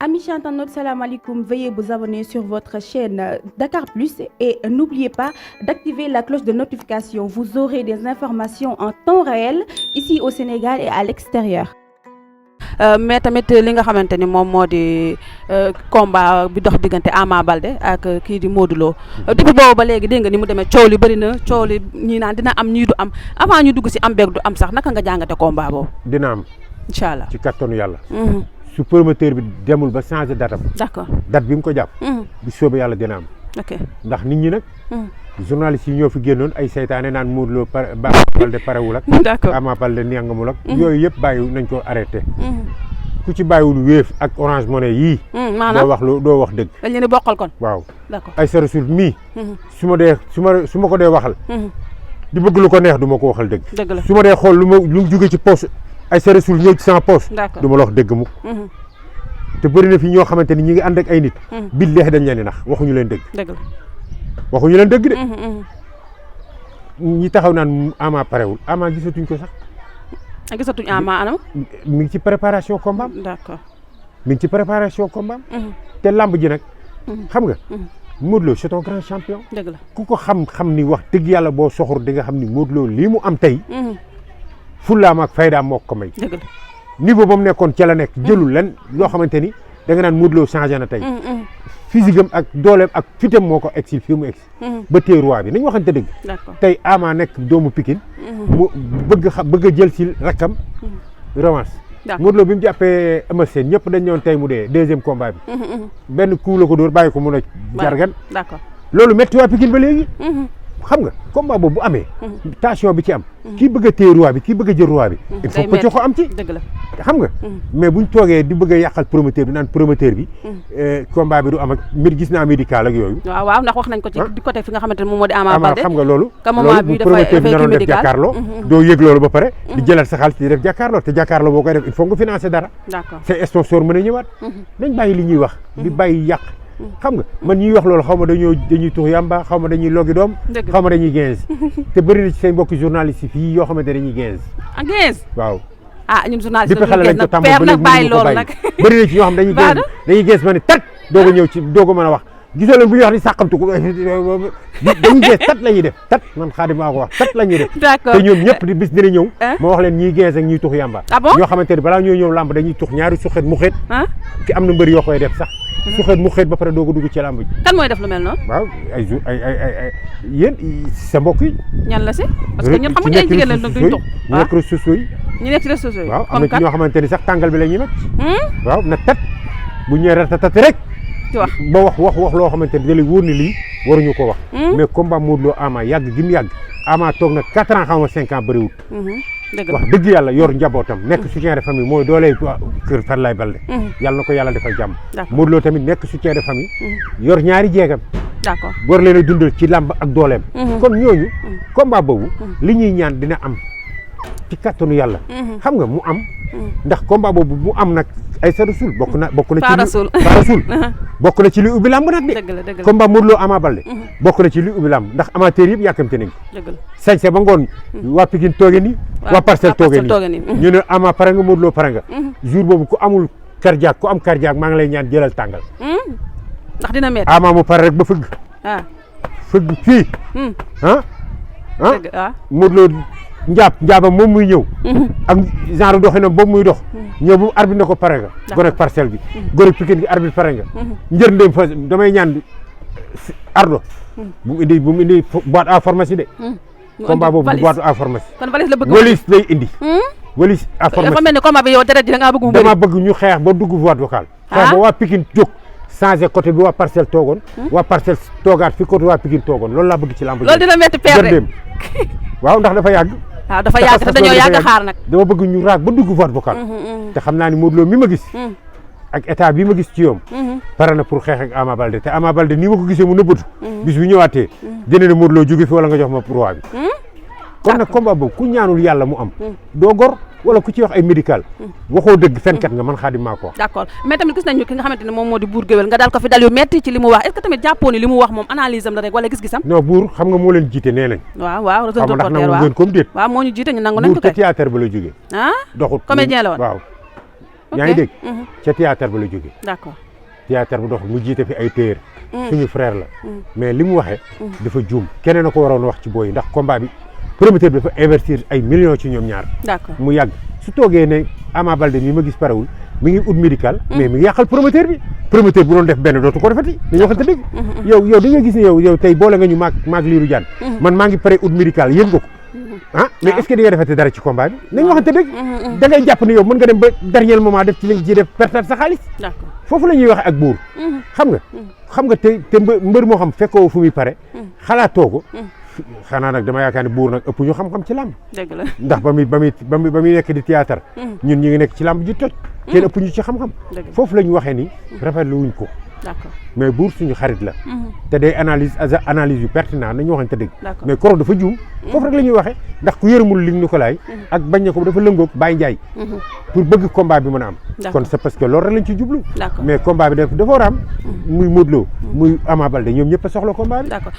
Amis internautes, salam alaikum. Veuillez vous abonner sur votre chaîne Dakar Plus et n'oubliez pas d'activer la cloche de notification. Vous aurez des informations en temps réel ici au Sénégal et à l'extérieur. Mais tamit li nga xamante ni moom moo di combat bi dox diggante Ama Baldé ak kii di Modou Lo depuis boobu ba léegi dégg nga ni mu demee coow li bëri na coow li ñii naan dina am ñii du am avant ñu dugg si am beeg du am sax naka nga jàngate combat boobu. dina am incha allah ci kattanu yàlla. su promoteur bi demul ba changer datam. d'accord date bi mu ko jàpp. bu soobee yàlla dina am. ok ndax nit ñi nag. journalistes yi ñoo fi génnoon ay saytaane naan Modou Lo Baldé parewul ak. d'accord Ama Baldé niangamul ak. yooyu yëpp bàyyi nañ ko arrêté. ku ci bàyyiwul Wave ak Orange Money yii. maanaam doo wax dëgg. dañ leen di bokkal kon. waaw d'accord ay sarasul mii. su ma ko dee waxal. di bëgg lu ko neex du ma ko waxal dëgg. dëgg la su ma dee xool lu mu jóge ci poche ay sarasul ñëw ci sama poche. d'accord du ma la wax dëgg mukk. te bëri na fi ñoo xamante ni ñi ngi ànd ak ay nit. billahi dañ leen di nax waxuñu leen dëgg. dëgg la waxuñu leen dëgg de. ñi taxaw naan Ama parewul Ama gisatuñ ko sax. gisatuñ Ama anam. mi ngi ci préparation combat am. d'accord mi ngi ci préparation combat am. te lamb ji nag. xam nga. Modou Lo c'est un grand champion. dëgg la ku ko xam ni wax dëgg yàlla boo soxor di nga xam ni Modou Lo lii mu am tey. fullaam ak faydaam moo ko may. dëgg la niveau ba mu nekkoon ca la nekk jëlul len loo xamante ni da nga naan Modou Lo changé na tey. physique am ak dooleem ak fitam moo ko egsi fii mu egsi. ba tey roi bi nañ waxante dëgg. d'accord tey Ama nekk doomu Pikine. mu bëgg a jël si rakkam. revanche. d'accord Modou Lo bi mu jàppee Eumeu Sène ñëpp dañ ñëwoon tey mu dee deuxième combat bi. benn coup la ko dóor bàyyi ko mun a jargan. d'accord loolu métti waa Pikine ba léegi. xam nga combat boobu bu amee. tension bi ci am. kii bëgg a téye roi bi kii bëgg a jël roi bi. il faut que ko am ci. dëgg la xam nga. mais buñ toogee di bëgg a yàqal promoteur bi naan promoteur bi. combat bi du am ak mbir gis naa médical ak yooyu. waaw ndax wax nañ ko ci di côté fi nga xamante ne moom moo di Ama Baldé. xam nga loolu. ka moment bi dafay promoteur bi naroon def jàkkaarloo. doo yëg loolu ba pare. di jëlal sa xaalis di def jàkkaarloo te jàkkaarloo boo koy def il faut nga financer dara. d'accord say sponsor mën a ñëwaat. nañ bàyyi li ñuy wax. di bàyyi yàq. xam nga man ñuy wax loolu xaw ma dañuy tux yamba xaw ma dañuy logi doom. xaw ma dañuy 15. te bëri na ci say mbokki journaliste yi fii yoo xamante ne dañuy 15. ah 15. waaw. ñun journaliste depuis xale lañ ko tàmm ba léegi bàyyi loolu nag. bëri na ci ñoo xam dañuy 15 dañuy 15 ma ne tat doog a ñëw ci doog a mën a wax gisoo leen bu ñuy wax ni sàqamtu ko dañuy 15 tat la ñuy def tat man Xaadim maa ko wax tat la ñuy def. d'accord te ñoom ñëpp di bis dina ñëw. ma wax leen ñiy 15 ak ñiy tux yamba. ah bon ñoo xamante ne balaa ñoo ñëw làmb dañuy tux ñaari suxet mu xeet. te am na mbër yoo koy def sax. suxet mu xeet ba pare doog a dugg ci làmb ji. kan mooy def lu mel noonu. waaw ay yéen sa mbokk yi. ñan la si parce que ñun xam nga ay jigéen lañ doon duñ tux. ñu nekk réseaux sociaux yi. ñu nekk ci réseaux sociaux yi. waaw am na ci ñoo xamante ni sax tàngal bi la ñuy met. waaw na tat bu ñëwee ratatat rek. ci wax ba wax loo xamante ni da lay wóor ni lii waruñu ko wax. mais combat Modou Lo Ama yàgg gi mu yàgg Ama toog na 4 ans xaw ma 5 ans bëriwul. dëgg la wax dëgg yàlla yor njabootam nekk soutien de famille mooy dooley kër Falaye Baldé. yàlla na ko yàlla defal jàmm. Modou Lo tamit nekk soutien de famille. yor ñaari jeegam. d'accord war leen a dundal ci làmb ak dooleem. kon ñooñu. combat boobu. li ñuy ñaan dina am ci kattanu yàlla. xam nga mu am. ndax combat boobu mu am nag ay sa rasul bokk na ci rasul bokk na ci li ubbi làmb nag de. dëgg la combat Modou Lo Ama Baldé. bokk na ci li ubbi làmb ndax amateur yëpp yàkkamte nañ ko. dëgg la sañse ba ngoon waa Pikine tooge nii. waa Parcelles tooge nii ñu ne Ama pare nga Modou Lo pare nga. jour boobu ku amul cardiaque ku am cardiaque maa ngi lay ñaan jëlal tàngal. ndax dina métti. Ama mu pare rek ba fëgg. fëgg fii. Modou Lo njaabam moom muy ñëw. ak genre doxinam boobu muy dox. ñëw bu arbitre na ko pare nga. gone ak Parcelles bi. gone ak Pikine gi arbitre pare nga. njër ndéem fa damay ñaan ardo bu mu indi boîte à pharmacie de. combat boobu boîte à pharmacie. kon valise la bëgg walis lay indi. walis à pharmacie dafa mel ni combat bi yow dara ji da ngaa bëgg mu bëri. dama bëgg ñu xeex ba dugg boîte vocale. xeex ba waa Pikine jóg changé côté bi waa Parcelles toogoon. waa Parcelles toogaat fi côté waa Pikine toogoon loolu laa bëgg ci lamb. loolu dina métti père de waaw ndax dafa yàgg. waaw dafa yàgg te dañoo yàgg xaar nag. dama bëgg ñu raag ba dugg boîte vocale. te xam naa ni Modou Lo mi ma gis. ak état bi ma gis ci yoom. pare na pour xeex ak Ama Baldé te Ama Baldé nii ma ko gisee mu nëbbatu. bis bu ñëwaatee. dina ne Modou Lo jóge fi wala nga jox ma roi bi. kon nag combat boobu ku ñaanul yàlla mu am. doo gor wala ku ci wax ay médical. waxoo dëgg fenkat nga man Xaadim maa ko wax. d'accord mais tamit gis nañu ki nga xamante ne moom moo di Bour Gueweul nga daal ko fi dal yu metti ci li mu wax est-ce que tamit jàppoo ni li mu wax moom analyse am la rek wala gis-gisam. non Bour xam nga moo leen jiite nee nañ. waaw xam nga ndax nangu ngeen comme déet. waaw moo ñu jiite ñu nangu nañ ko Bour kay. te théâtre ba la jógee. ah doxut comédien la woon waaw. yaa ngi dégg ca théâtre ba la jógee d'accord théâtre ba dox mu jiite fi ay téer suñu frère la mais li mu waxee dafa juum keneen a ko waroon wax ci booy yi ndax combat bi promoteur bi dafa investir ay millions ci ñoom ñaar d'accord mu yàgg su toogee ne Ama Baldé mi ma gis parewul mi ngi ut médical mais mi ngi yàqal promoteur bi promoteur bu doon def benn dootu ko defati dañoo waxante dëgg yow di nga gis ne yow tey boole nga ñu maag Lirou Diane man maa ngi pare ut médical yëg nga ko mais est-ce que di nga defati dara ci combat bi nañ waxante dëgg da ngay jàpp ne yow mën nga dem ba dernier moment def ci li nga ciy def pertaat sa xaalis foofu la ñuy waxe ak buur xam nga te mbër moo xam fekkoo fu muy pare xalaatoo ko xanaa nag dama yaakaar ne buur nag ëpp ñu xam-xam ci làmb dëgg la ndax ba muy nekk di théâtre ñun ñu ngi nekk ci làmb ji toj kenn ëpp ñu ci xam-xam foofu la ñu waxee ni rafetlu wuñ ko d'accord mais buur suñu xarit la te day analyse yu pertinent nañu waxante dëgg mais koro dafa juum foofu rek la ñuy waxee ndax ku yërëmul Luc Nicolaï ak bañ na ko dafa lëngoog Baye Ndiaye pour bëgg combat bi mën a am kon c'est parce que loolu rek lañ ci jublu mais combat bi dafa war a am muy Modou Lo muy Ama Baldé ñoom ñëpp a soxla combat bi d'accord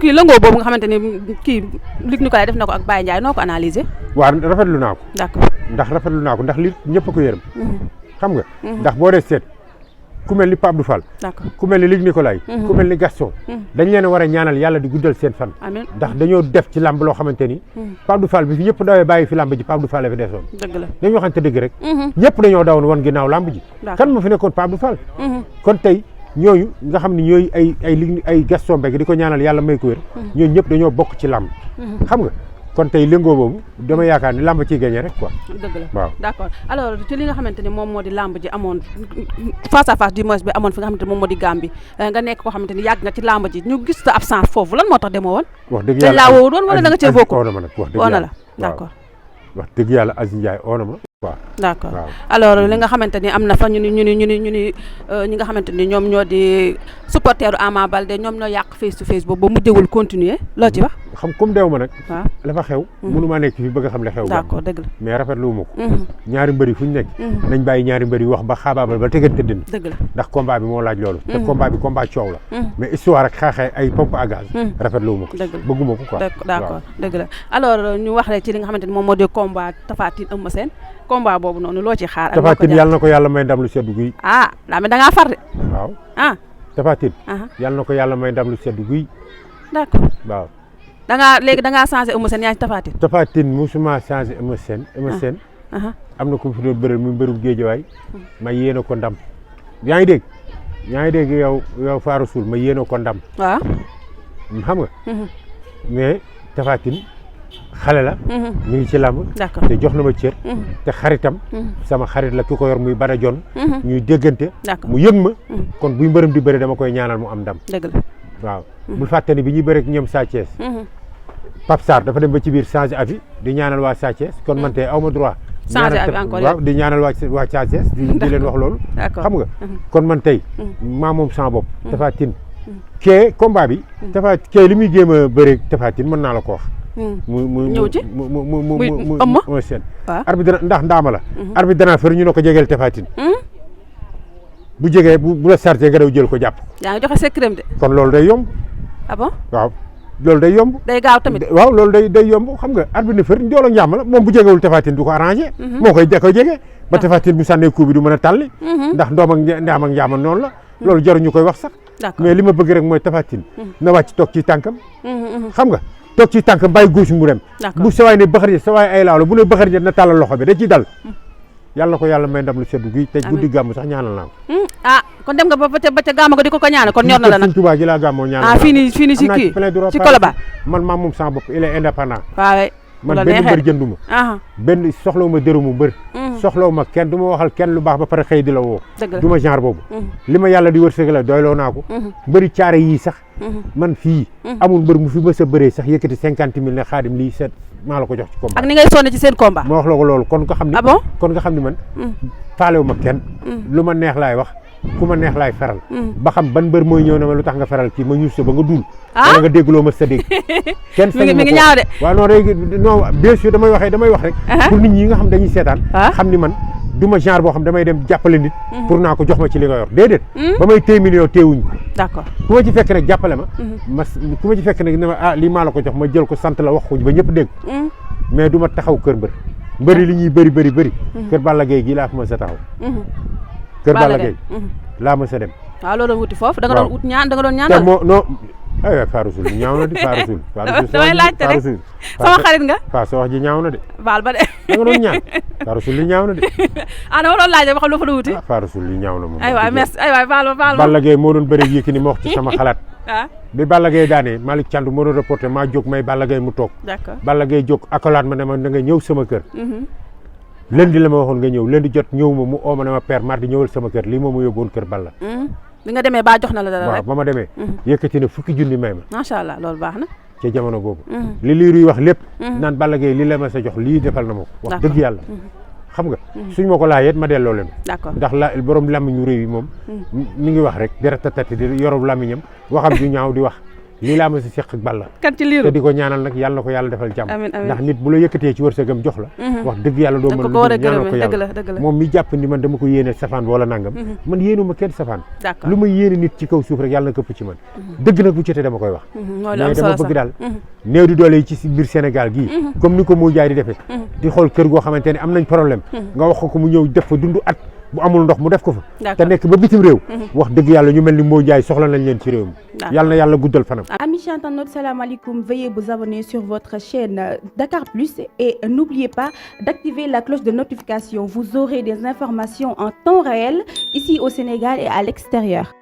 kii lëngoo boobu nga xamante ni kii Luc Nicolaï def na ko ak Baye Ndiaye noo ko analyser waaw rafetlu naa ko d'accord ndax li ñëpp a ko yërëm xam nga ndax boo dee seet ku mel ni Pape Abdou Fall ku mel ni Luc Nicolaï ku mel ni Gaston dañ leen a war a ñaanal yàlla di guddal seen fan ndax dañoo def ci làmb loo xamante ni Pape Abdou Fall bi fi ñëpp dawee bàyyi fi làmb ji Pape Abdou Fall la fi desoon dëgg la dañu waxante dëgg rek ñëpp dañoo dawoon wan ginnaaw làmb ji kan moo fi nekkoon Pape Abdou Fall kon tey ñooñu nga xam ne ñooy ay Gaston Mbengue di ko ñaanal yàlla may ko wér ñooñu ñëpp dañoo bokk ci làmb xam nga kon tey lëngoo boobu dama yaakaar ni làmb ciy gagné rek quoi. dëgg la waaw d'accord alors ci li nga xamante ni moom moo di làmb ji amoon face à face du moins bi amoon fi nga xamante ni moom moo di Gambie nga nekk koo xamante ni yàgg nga ci làmb ji ñu gis sa absence foofu lan moo tax demoo woon. wax dëgg yàlla dañ laa woowul woon wala da nga cee bokk. oo na ma nag wax dëgg oo na yàlla la d'accord. wax dëgg yàlla Aziz Ndiaye oo na ma waaw. d'accord alors li nga xamante ni am na fa ñu ni ñi nga xamante ni ñoom ñoo di supporteru Ama Baldé ñoom ñoo yàq face to face boobu ba mujjewul continuer loo ci wax. xam comme deew ma nag. waaw la fa xew. mënu maa nekk fi bëgg a xam le xew. d'accord dëgg la mais rafetlu wu ma ko. ñaari mbëri fu ñu nekk. nañ bàyyi ñaari mbëri wax ba xaabaabal ba tegante dënn. dëgg la ndax combat bi moo laaj loolu. te combat bi combat coow la. mais histoire ak xaaxee ay pompe à gaz. rafetlu wu ma ko. dëgg la bëgguma ko quoi. d'accord dëgg la alors ñu wax rek ci li nga xamante ni moom moo di combat Tapha Tine Eumeu Sène combat boobu noonu loo ci xaar. Tapha Tine yàlla na ko yàlla may ndam lu seddu guy. ah daa mel da ngaa far de. waaw ah. Tapha Tine yàlla na ko yàlla may ndam lu seddu guy. d'accord waaw. léegi da ngaa changé Eumeu Sène yaa ngi Tapha Tine. Tapha Tine musuma changé Eumeu Sène. Eumeu Sène am na ku mu fi doon bëral muy mbërum géejawaay ma yéene ko ndam yaa ngi dégg yow Fara Soul ma yéene ko ndam. waaw. xam nga. mais Tapha Tine xale la. mi ngi ci làmb. d'accord te jox na ma cër. te xaritam. sama xarit la ki ko yor muy Bada Jon. ñuy déggante. mu yëg ma. kon buy mbërëm di bëri dama koy ñaanal mu am ndam. dëgg la waaw. bul fàtte ni bi ñuy bëri ak ñoom Sa Thiès. Pape Sarr dafa dem ba ci biir changer avis di ñaanal waa Sa Thiès kon man tey aw ma droit. changer avis encore waaw di ñaanal waa Sa Thiès di leen wax loolu. xam nga kon man tey. maa moom sama bopp. Tapha Tine kee combat bi. kee li muy jéem a bëri Tapha Tine mën naa la ko wax. ñëw ci mu seen arbitre ndax ndaama la arbitre danaa fër ñu ne ko jegeel Tapha Tine bu jegee bu la chargé nga daw jël ko jàpp yaa ngi joxe secret de kon loolu day yomb ah bon waaw loolu day yomb day gaaw tamit waaw loolu day yomb xam nga arbitre fër njoolo njàmm la moom bu jegewul Tapha Tine du ko arrangé moo koy da koy jege ba Tapha Tine bu sànnee coup bi du mën a tàlli ndax ndoom ak ndaam ak njaama noonu la loolu jaru ñu koy wax sax mais li ma bëgg rek mooy Tapha Tine na wàcc toog ci tànkam xam nga toog ci tànk bàyyi gauche mu dem bu sawaay ne baxar sawaay ay laaw la bu ne baxar na tàllal loxo bi da ciy dal yàlla na ko yàlla may ndam lu seddu guy te guddi gàmm sax ñaanal naa ko kon dem nga ba ca gàmm ko di ko ñaanal kon ñor na la nag Touba gi laa gàmmoo ñaanal fii nii ci kii ci Colobane man maa moom sama bopp il est indépendant waaw man benn mbër jënduma benn soxlawu ma dërëmu mbër soxlawu ma kenn du ma waxal kenn lu baax ba pare xëy di la woo du ma genre boobu li ma yàlla di wërsëg la doyloo naa ko mbëri caare yii sax man fii amul mbër mu fi mës a bëree sax yëkkati 50 000 ne Xaadim lii seet maa la ko jox ci combat ak ni ngay sonné ci seen combat ma wax la ko loolu kon nga xam ni man faalewu ma kenn lu ma neex laay wax ku ma neex laay feral ba xam ban mbër mooy ñëw na ma lu tax nga feral kii ma ñuus sa ba nga dul wala nga déggloo ma sa dégg kenn mi ngi ñaaw de waaw non léegi non bien sûr damay wax rek pour nit ñi nga xam dañuy seetaan xam ni man du ma genre boo xam damay dem jàppale nit pour naa ko jox ma ci li nga yor déedéet ba may téye million téewuñ ko d'accord ku ma ci fekk nag jàppale ma ku ma ci fekk nag ne ma lii maa la ko jox ma jël ko sant la wax ko ba ñëpp dégg mais du ma taxaw kër mbër mbëri li ñuy bëri kër Balla Gaye gii laa fa ma sa taxaw kër Balla Gaye laa ma sa dem waaw loolu doon wuti foofu da nga doon ut ñaan da nga doon te ñaanal moo non ay Farousul li ñaaw na di Farousul damay laajte rek sama xarit nga Fa sa wax ji ñaaw na de baal ba de da nga doon ñaan Farousul li ñaaw na de dama doon laajte ba xam lu fa doon wuti Farousul li ñaaw na moom ay waay merci ay waay baal ma Balla Gaye moo doon bëri Yékini ma wax ci sama xalaat ah bi Balla Gaye daanee Malick Thiandou moo doon reporté maa jóg may Balla Gaye mu toog d'accord Balla Gaye jóg akolaat ma ne ma da nga ñëw sama kër lundi la ma waxoon nga ñëw lundi jot ñëw ma mu oo ma ne ma père mardi ñëwal sama kër lii moom ma yóbboon kër Balla bi nga demee ba jox na la dara waaw rek ba ma demee yëkkati na fukki junni may ma macha allah loolu baax na ca jamono boobu li liiru yi wax lépp naan Balla Gaye lii la ma sa jox lii defal na ma ko wax dëgg yàlla xam nga suñ ma ko laajee ma delloo leen d'accord ndax la borom làmmiñu réew yi moom mi ngi wax rek dara tatati di yorob làmmiñam waxam ju ñaaw di wax lii laa ma si seq ak Balla kan ci liiru te di ko ñaanal nag yàlla na ko yàlla defal jàmm amiin amiin ndax nit bu la yëkkatee ci wërsëgam jox la wax dëgg yàlla doo mën ko war a ñaanal ko gërëmee yàlla dëgg la moom mi jàpp ni man dama ko yéene safaan wala nangam man yéenuma kenn safaan d'accord lu ma yéene nit ci kaw suuf rek yàlla na këpp ci man dëgg nag bu jotee dama koy wax mooy lu am mais solo dama sax bëgg daal néew di doole yi ci biir Sénégal gii comme ni ko moo jaay di defee di xool kër goo xamante ne am nañ problème nga wax ko mu ñëw def fa dund at bu amul ndox mu def ko fa te nekk ba bitim réew wax dëgg yàlla ñu mel ni moo jaay soxla nañ leen ci réew mi yàlla na yàlla guddal fanam. Amis internautes, salam alaikum. Veuillez vous abonner sur votre chaîne Dakar Plus et n'oubliez pas d'activer la cloche de notification. Vous aurez des informations en temps réel ici au Sénégal et à l'extérieur.